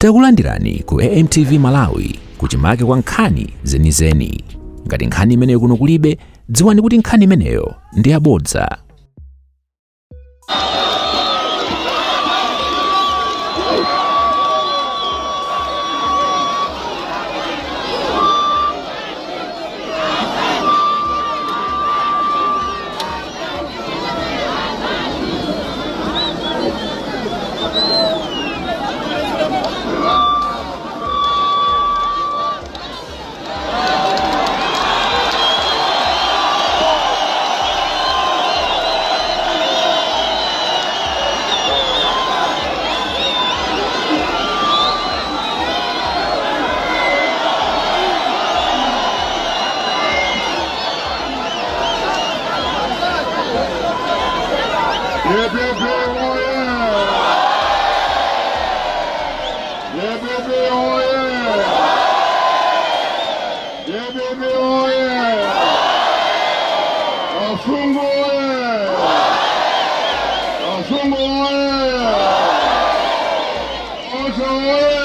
Takulandirani ku AMTV Malawi, kuchimake kwa nkhani zenizeni. Ngati nkhani imeneyo kuno kulibe, dziwani kuti nkhani imeneyo ndi yabodza. DPP oye! DPP oye! DPP oye! Kasungu oye! Kasungu oye! Osa oye!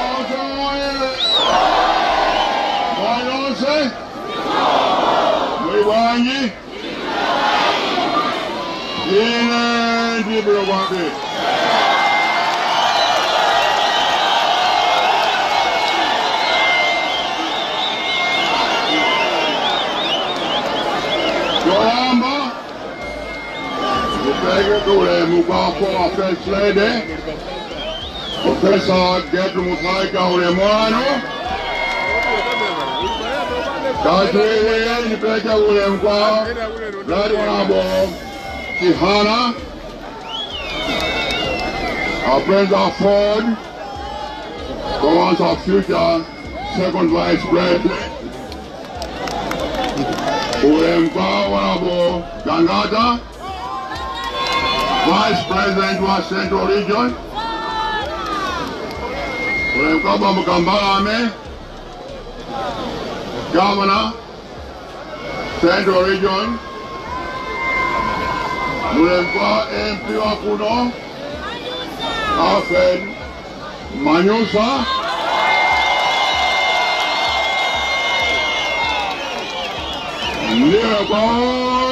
Osa oye! Mwanose! Muli bwanji? Ine ndili bwino kwambiri. Choyamba ndipereke ulemu kwa former First Lady Professor Gertrude Mutharika, ulemu wanu. Kachiwiri ndipereke ulemu kwa Right Honorable Chihana, our President AFORD, towards our future second vice president. Ulemu kwa Honorable Gangata, Vice President wa Central Region. Ulemu kwa Bambo Kambalame, Governor, Central Region. Ulemu kwa MP wa kuno, Alfred Manyusa. Ndiye kwa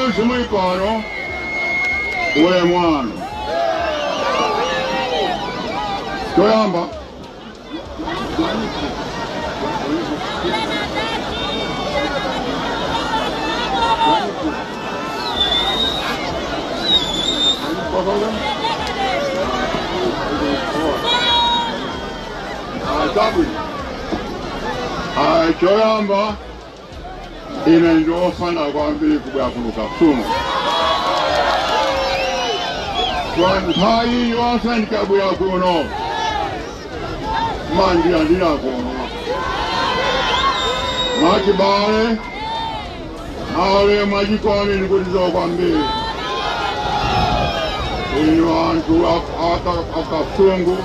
onse muli pano, ulemu wanu. Choyamba Chabwino. Choyamba ine ndiofana kwambiri kubwera kuno Kasungu. Kwa nthawi yonse ndikabwera kuno mandilandira kuno mwachibale ale mwachikondi, ndikutizo kwambiri inu anthu a Kasungu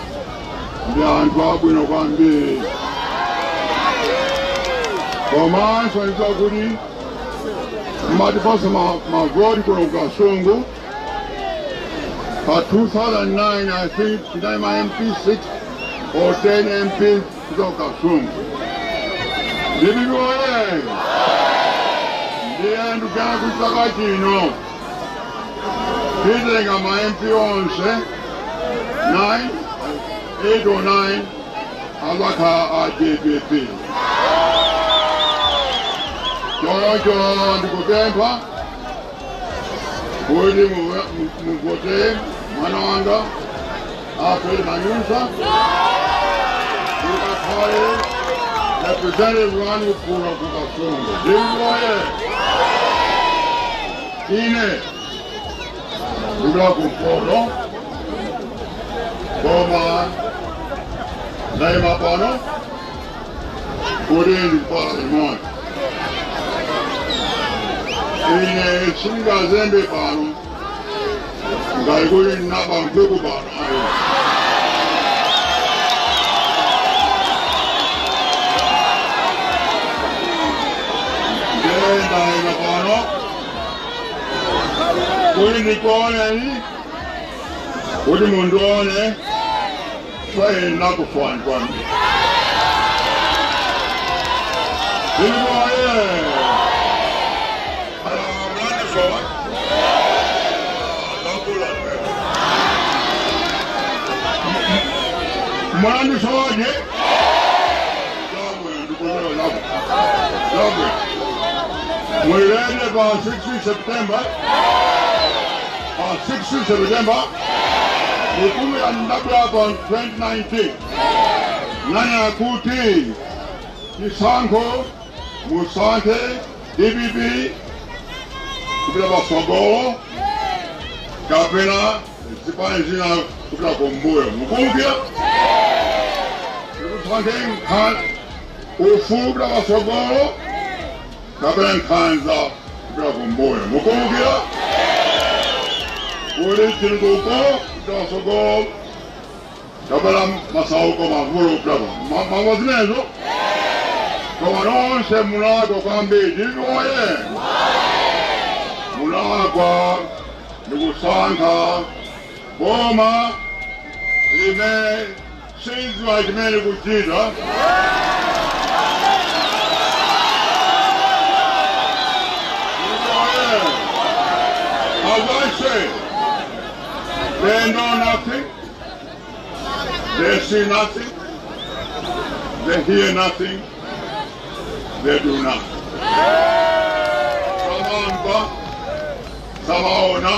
ndi anthu abwino kwambiri. Komanso ndizakuti mmatipasa mavoti kuno Kasungu. Pa 2009, I think tinali ma MP 6 or 10 MP kutoka Kasungu. DPP oye! Ndiye ndikana kuti chaka chino titenga ma MP onse 9, 8 or 9 azakhala a DPP. Choncho ndikupempha kuti muvote mwana wanga Alfred Manyusa kuti akhale representative wanu kuno ku Kasungu. DPP oye! Ine ndikula kumpoto, koma ndayima pano kuti ndikupasa imodzi. Ine singazembe pano ngati kuti ndinaba nkhuku pano, ayi. Ndiye ndayima pano kuti ndikuoneni, kuti mundione. Twaye nakufa kwambiri. Ndilipoye. Mnandisowa. Lakula. Mnandisowaje? Labwe ndikuleyo labwe. Labwe. Mwilele pa 6 September. Pa 6 September. Nikumi andabwa pa 2019. Nanya kuti chisankho musankhe DPP kupita patsogolo kapena zipani zina kupita kumbuyo. Mukumbukira? Musankhe ufulu kupita patsogolo kapena nkhanza kupita kumbuyo. Mukumbukira? Kuti chitukuko kupita patsogolo kapena masauko mavuto kupita mambo zimenezo. Koma nonse munagwa kwambiri. Ndilipoye. Munagwa ndikusankha boma limene silidziwa chimene kuchita. Ndilipoye. As I say, they know nothing, they see nothing, they hear nothing, they do nothing. Samamva, samaona,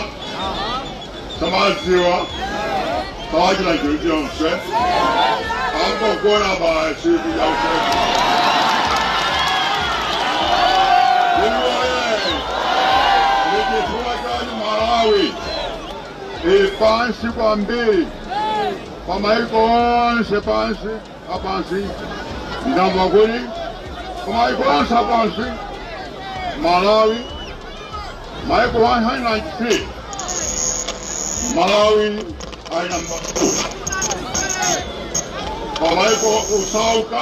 samadziwa, samachita chilichonse, angogona basi kudya. Ndilipoye. Ndichifukwa chani Malawi ili pansi kwambiri pamaiko onse pansi apansi? Ndamva kuti pamaiko onse apansi Malawi, maiko 193, Malawi ali namba 2 pamaiko osauka,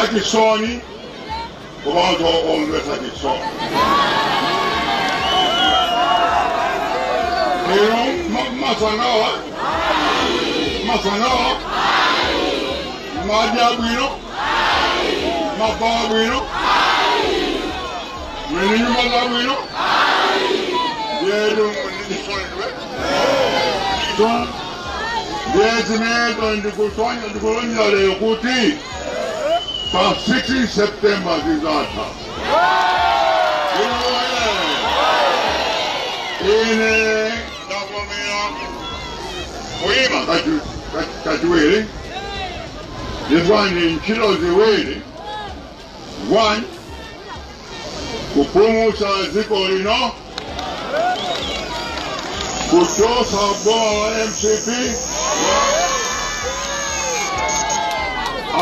achisoni komanso omvetsa chisoni. Lero masangala masangala, madya bwino, mavala bwino, mwene nyumba za bwino yetu ndichisonidwe ndiye zimenezo. Ndikusonya ndikulonjera lero kuti pa 16 September zizatha. Ine ndavomera kuyima kachiwiri chifukwa ndi ntchito ziwiri. One, kupulumutsa dziko lino, kuchotsa boma la MCP,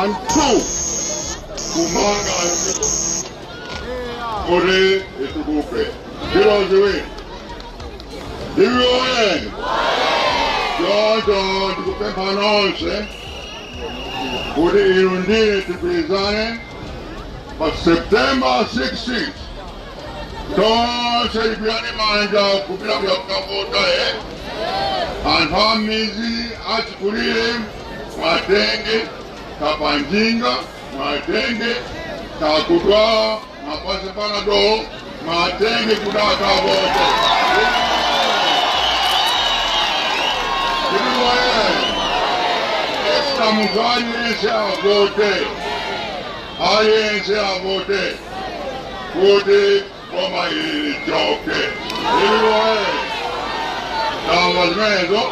and two, kumanga dziko kuti litukuke. Ntchito ziwiri. Ndiwoye. Choncho ndikupempha nonse kuti inu ndine tigwirizane pa September 16, tonse tigwirane manja kupita kukavota. Anthu a midzi, achikulire, mwatenge kapanjinga, mwatenge kakudwala, mwapase panadolo, mwatenge kuti akavote. Ndiwoye. Esta munthu aliyense avote, aliyense avote kuti boma ili lichoke. Ndiwoye. Ndamva zimenezo.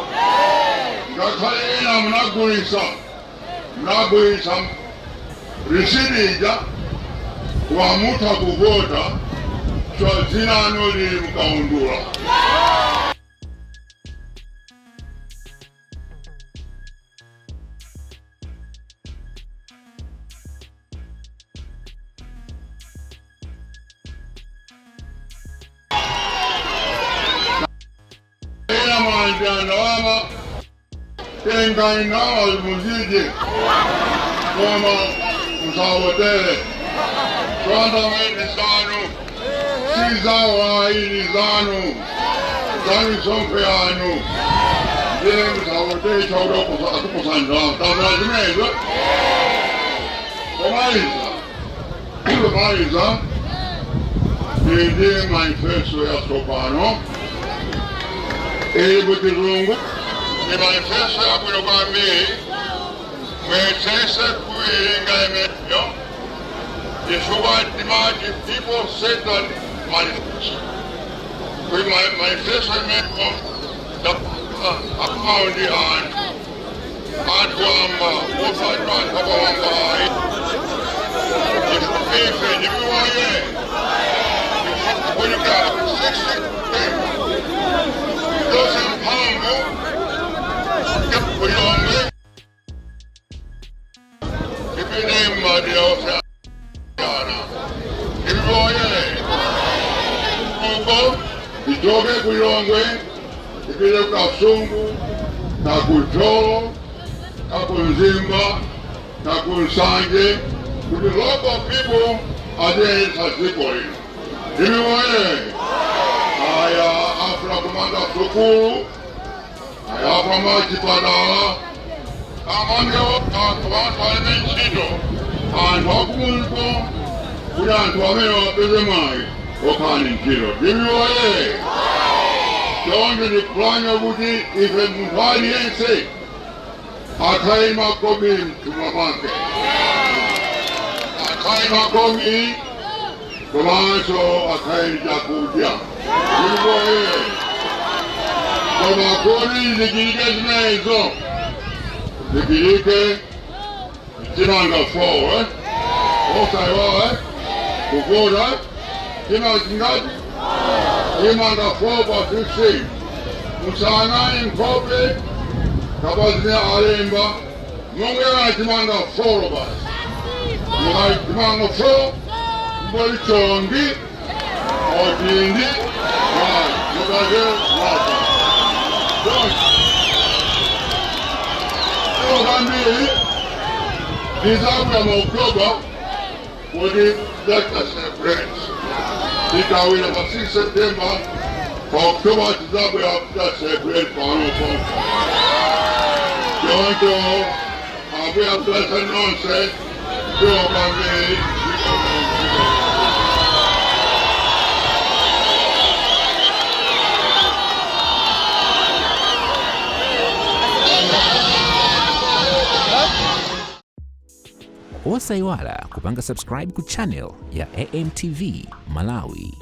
Ngakhale ena munagulisa, munagulisa risiti ija, wamutha kuvota so dzina anu lili mukaundula. Ena mwalandira ndalama, tengani ndalama muzidye, koma musavotere. Ndalama zanu si zawo ayi, zanu za misonkho yanu. Ndiye musavotere chauda akuposani ndalama. Tamvera zimenezo? Pomaliza, kumaliza, ndi manifesto yatsopano ili kuchizungu. Ni manifesto yabwino kwambiri, muyesese kuiwerenga imeneyo, chifukwa timati people centered manifesto. Kuli manifesto imeneyo akaundi anthu, anthu wamba, osati anthu apawamba ayi. Ife ndimiwaye when you got 60 those mphamvu kulonge ipine mmadira osiyana ibiboye kuko ichoke kulongwe ipite kuKasungu, nakuThyolo, nakuMzimba, nakuNsanje, kuti local people aziyendetsa dziko lino. Ibiboye aya afuna kumanga sukulu, aya afuna chipatala, amange abantu aleme ntchito, anthu akumunko, kuti anthu amene wapeze mwayi okhala ndi ntchito. Ibiboye choncho ndikuplanya kuti ife munthu aliyense akhale makobiri mthumba mwake, akhale makobiri komanso akhale ndi chakudya. Ibiboye koma kodi zichitike zimenezo, zichitike chimanga 4, eh? Osaiwa, eh? Kuvota chimanga chingati? Chimanga 4 pa 15. Musayang'ane nkhope kapena zimene alemba, mungena chimanga 4 basi. Mukati chimanga 4, mboli chongi otindi mukake wapa. Donc kwambiri tizabwera mu October kuti tidzachita celebrate tikawina pa 6 September. Pa October tizabwera kuta celebrate pano pompo. Choncho Ambuye akudalitseni nonse kwambiri. Osayiwala kupanga subscribe ku channel ya AMTV Malawi.